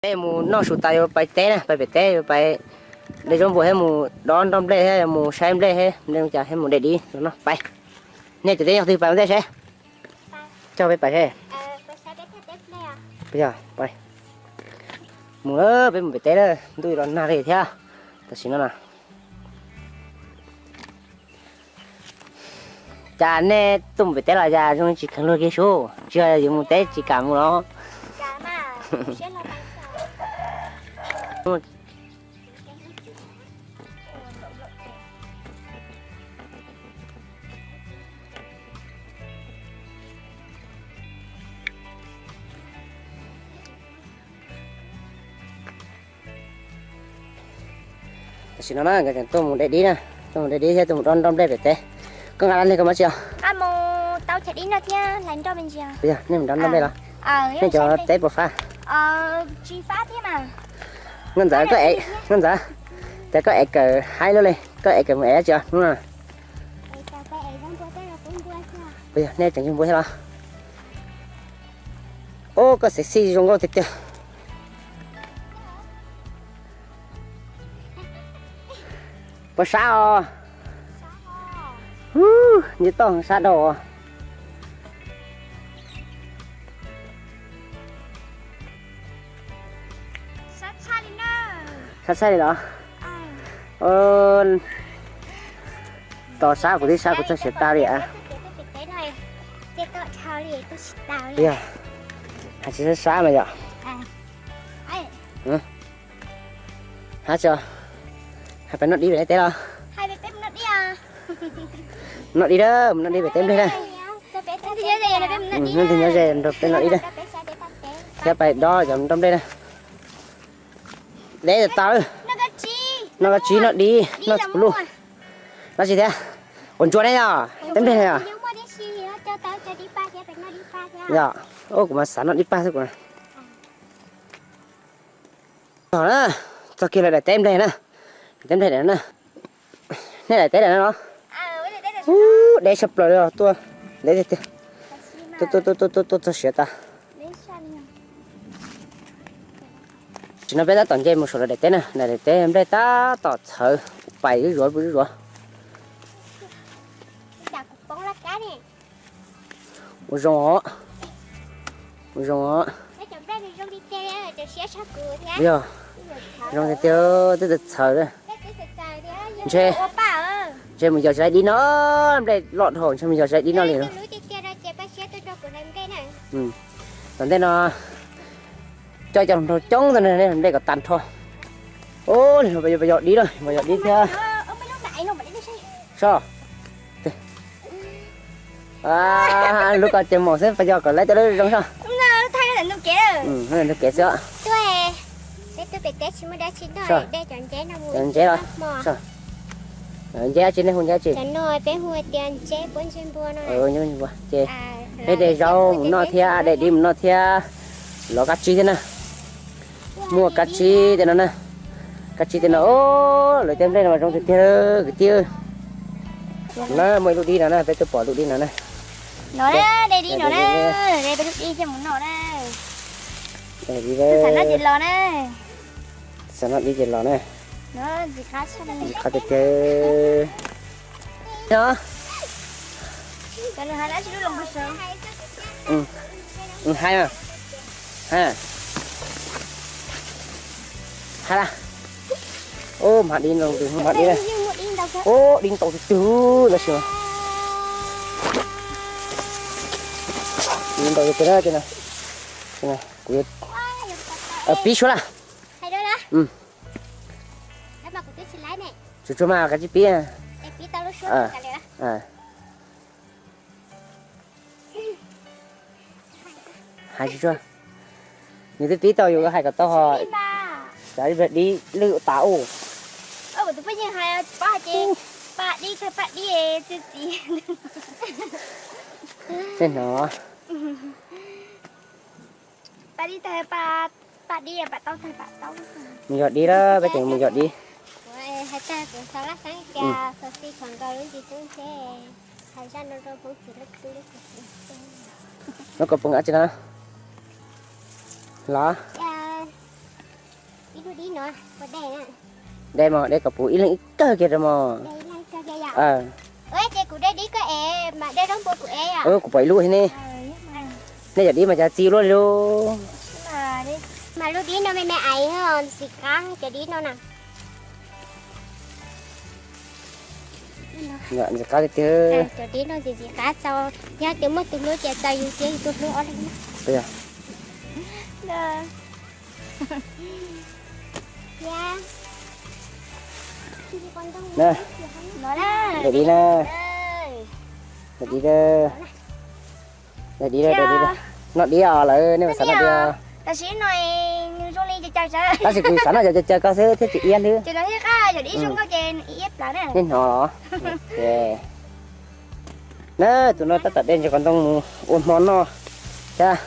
Peb mus noj su tas yuav pais teb na, pais pem teb yuav pais de zaub npua thiab mus dob nroj nplej thiab mus saib nplej thiab nplej cas thiab mus de dib no pais. Nej cov teb nyob twg pais ua ntej seb. Coj peb pais seb. Yog, pais. Mus lawm, peb mus pem teb lawm, ntuj los nag li thiab. Tam sim no na. Cas nej tuaj mus pem teb los cas zoo tsis kheev luag kiag sub, tsis yog yus mus teb tsis kam mus los. Tam sim no na nkawd tseem tuaj mus de dib na, tuaj mus de dib thiab tuaj mus dob nroj nplej pem teb. Koj nqa dab lig koj muab tsi os? Nej mus dob nroj nplej los? Nej cov teb puas fab? Nkauj Ntxawm, Nkauj Ntxawm, cas koj ev kawm haib luaj li, koj ev kawm mus ev dab tsi os hnub no? Puas yog nej tseem yug npua thiab los? Ub, koj xev xij zoo nkauj tiag tiag. Puas sab os? Nce toj sab dhau os. Sab tshaj li los? Tos sab kuv twb sab kuv txog siav tag li a. Yog, hais tsis sab sab mas yom. Hab tso, hais peb noj dib pem teb los? Noj dib na, mus noj dib pem teb nplej na. Hnub twg nyob ze nrog peb noj dib na, thiab pais dob cov nroj nplej na. Deb tas tas. Noj kab tsib noj dib noj tsis puv luj. Dab tsi thiab? Quav ntsuab ne yog teb nplej yog. Yog, ub kuv mas xav noj dib paj xwb kuv. Txog na, txog kiag lawv daim teb nplej na. Teb nplej daim no na. Nej daim teb daim no los? Ub, deb tshaj plaws li os, tuaj deb tiag tiag. Tuaj tuaj tuaj tuaj tuaj txog siav tas. Tam sim no peb tab tom nce mus saum lawv daim teb na, lawv daim teb nplej tab tom txhawv, pais zuj zuav zuj zuav. Ua zoo os, ua zoo os. Yog, zoo tiag tiag, twb txhawv txhawv. Ntshe, ntshe mus yos tsis laib dib no, nplej loj dhau, ntshe mus yos tsis laib dib no li no. Tom ntej no coj cov hluas nraug coob tag nrho, nplej kom tag nrho. Ub, pab yos dib na, pab yos dib thiab. So, lub ko ces mos xwb, pab yos kom laib tej lub zoo so. Ntug kev xwb. Cov ntses los, ntses dab tsi nej hu ntses dab tsi? Ces peb de zaub mus noj thiab, de dib mus noj thiab, lov kab tsib thiab na. Muaj kab tsib tej no na. Kab tsib tej no, lawv tej nplej no mas zoo tiag tiag kwv tij. Na muaj ib lub dib no na, peb twb pom lub dib no na. No na, de dib no na, de peb lub dib coj mus noj na. Xav noj dib ces los na. Ntxim qab tiag tiag. Hais mas, hais la. Ub, hma dib ntau tus, hma dib, ub, dib ntau tus twg tab sis mas. Dib ntau tus twg na, kuv pib suab la. Tsuag tsuag mas kav tsij pib. Hais tsuag tsuag. Nws twb pib tau yus hais kom tau ho. Tsam ib pliag dib lwj tas ub. Mus yos dib lawm, peb tseem mus yos dib. Lub ko poob dab tsi no los? Dib no, dej mos, dej kom puv ib leeg ib kawg kiag rau mos. Ces kuv de dib koj ev mas de zaub npua kuv ev. Kuv pom ib lub thiab ne. Nej cov dib mas cas txi luaj li lub. Mas lub dib no me me aiv, ntxim qab cov dib no na. Ntxim qab tiag tiag. Cov dib no ntxim ntxim qab txaus, yog tias muaj tus hlub ces txaus yus thiab yus tus hlub ob leeg na. Daim dib na, daim dib na, daim dib, daim dib, daim dib. Noj dib os lawm, nej puas xav noj dib os? Tab sis kuv xav noj cov caws caws koj xwb thiab tsis iab xwb. Nej hnov los? Na, tus no tab tom de ntses qos ntoo mus ua hmo noj thiab.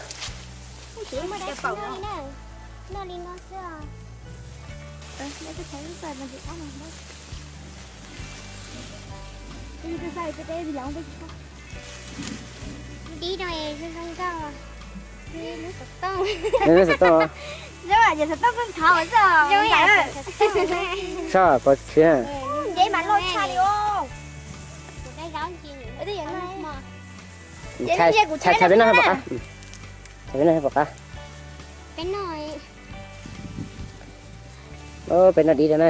Dib no zoo zoo nkauj, lub xov tooj. Lub xov tooj. Zoo yam xov tooj koj thov xwb. Zoo yam xov tooj. Soj pov khwv. Dib mas loj tshaj li os. Tshai peb noj pom qab. Tshai peb noj pom qab. Peb noj dib rau na.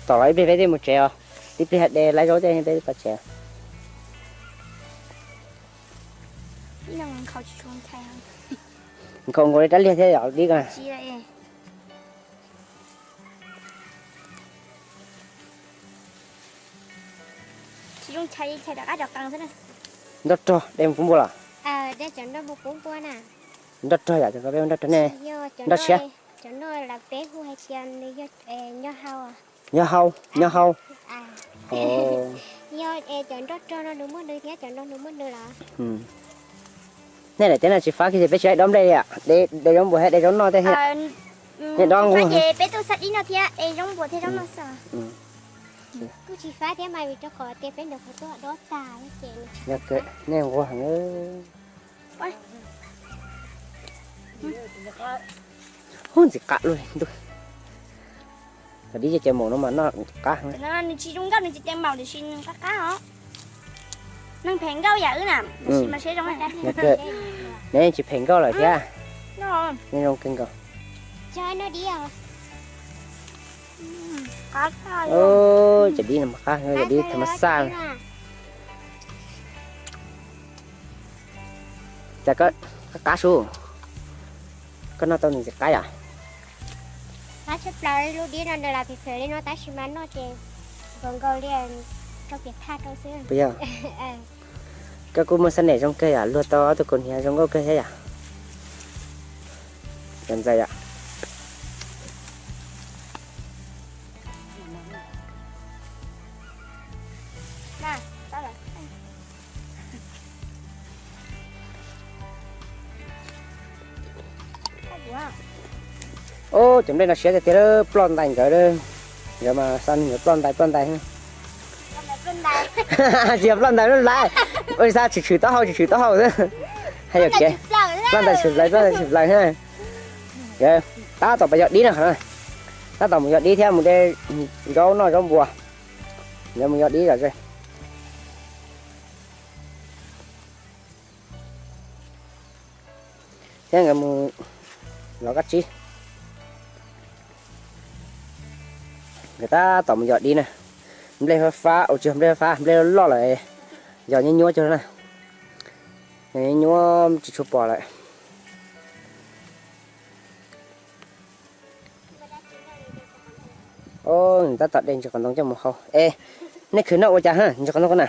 Tom los ib pliag peb thiaj mus tsev os. Ib pliag de lawv zaub tej peb pais tsev. Nkhaus nkaus li rab liag thiab yom dib ko. Nroj rog de mus pub npua los? Nroj rog yom, cov ko peb ua nroj rog ne. Nroj siab. Cov no lawv peb hu hais tias nws yog nyo hau. Nyo hau, nyo hau. Yog cov nroj rog no nws muaj nws thiab cov no nws muaj nws los? Nej daim teb no tsis fab kiag ces peb tsis tau dob nplej li, de zaub npua thiab de zaub noj tej thiab. Nej dob nquag ces peb tuaj xab dib no thiab de zaub npua thiab zaub noj xwb. Kuj tsis fab thiab mas vim rau qhov tias peb ntawd qhov tuaj dob tag ces nej nquag heev. Ub, ntxim qab luaj li ntuj. Cov dib cov caws maum no mas noj qab heev. Nws tsis zoo nkauj, nws tsis caws maum tiam sis nws qab qab os. Neeg phem nkauj yam wb na, tiam sis mas siab zoo. Neb tsis phem nkauj lawm thiab. Nej zoo kawg nkaus. Cov dib no mas qab, cov dib tham mas xaj. Cas koj qab qab sub, koj noj tau nws ntxim qab yom? Qab tshaj plaws, lub dib no nws lam phem phem li no tab sis mas noj ces nkaus nkaus li, rau piam thaj rau xwb. Puas yog? Koj kuj muaj xab nem zoo kawg yom, luag tau ob tug kaus hniav zoo nkauj kawg thiab yom. Cov ntxawm yom. Ub, cov nplej no siab tiag tiag, ploj ntais nkawd, nkawd mas xa nkawd ploj ntais ploj ntais. Tsis yog ploj ntais ploj ntais, ua li xav tshwm tshwm taub hau tshwm tshwm taub hau xwb. Hais yam kev, ploj ntais tshwm plaws ploj ntais tshwm plaws thiab. Tab tom pais yog dib no, tab tom mus yog dib thiab mus de zaub noj zaub npua. Nkawd mus yog dib zom zaws. Thiab nkawd mus lov kab tsib. Nkawd tab tom mus yog dib na. Nplej fab fab, ua tsis yog nplej fab fab, nplej loj loj lawm, yog nyuab nyuab cuag na. Yog nyuab nyuab tsis tshua pom lawm. Tab tom de ntsis qos ntoo coj mus hau. Es, nej khwv noj ua cas ntsis qos ntoo ko na?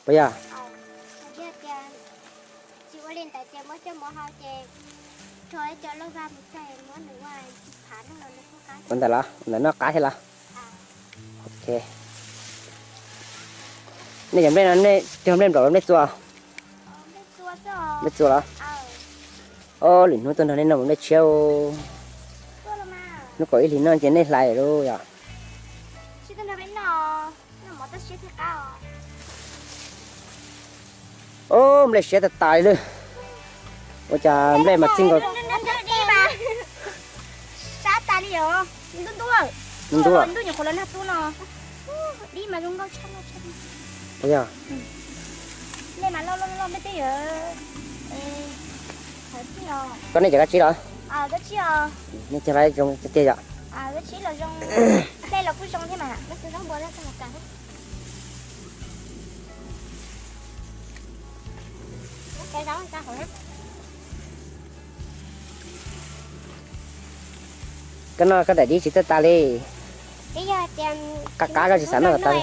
Puas yog? Ua ntawm los, ntawm noj qab thiab los? Ok. Nej cov nplej no nej cog nplej nplaum los nplej txua? Nplej txua los? Ob, lwm hnub tuaj nrog nej noj mus nplej tshiab. Hnub kaum ib hlis noj ces nej hlais lawm yom. Ob, nplej siab tas tas li lawm. Ua cas nplej mas txij nkaus. Sab tas li os. Ntuj ntuj, ntuj nyuam qhuav los nag tu no. Dib mas zoo nkauj tshaj. Yog. Nplej mas loj loj loj nplej twb yuav. Koj nej cov kab tsib los? Nej cog lawm zoo tiag tiag yom? Koj noj koj daim dib tsis txawj tas li. Qab qab koj tsis xav noj tas li.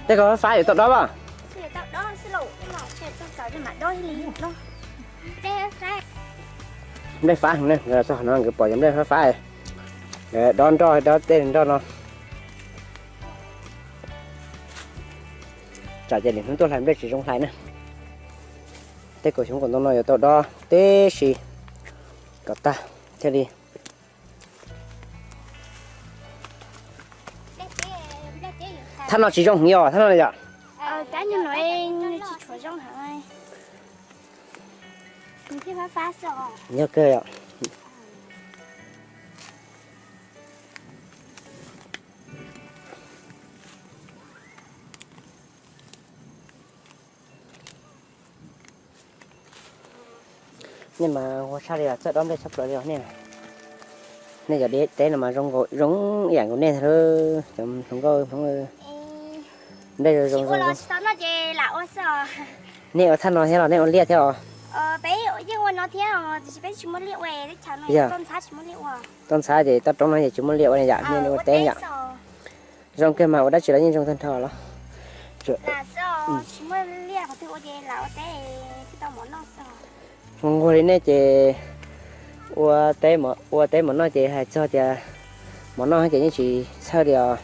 Tej ko fab yuav tau dob as? Nplej fab ne, txog no nkawd pom cov nplej fab fab, dob nroj dob tej nroj no. Tsam ces lwm hnub tuaj hlais nplej tsis zoo hlais na. Tej kaum xyoob kaum ntoo no yuav tau dob tib si kom tag thiaj li. Thaj no tsis zoo heev yom, thaj no yom? Yog kawg yom. Nej mas ua tshaj li os, txawj dob nplej tshaj plaws li os nej. Nej cov dib teb no mas zoo ib yam nkaus nej thiab, cov hluas nkauj hmoob. Nplej zoo zoo. Nej ua thaj no thiab los nej ua liaj thiab os? Toj ntxhab ces toj roob no ces tsis muaj liaj ua yam nej ua teb yom, nej ua teb yom. Zoo kawg mas ua dab tsi los yeej zoo tag nrho los. Zoo nkaus li nej ces ua teb, ua teb mov noj ces hais txog tias mov noj ces yeej tsis txhawj li os.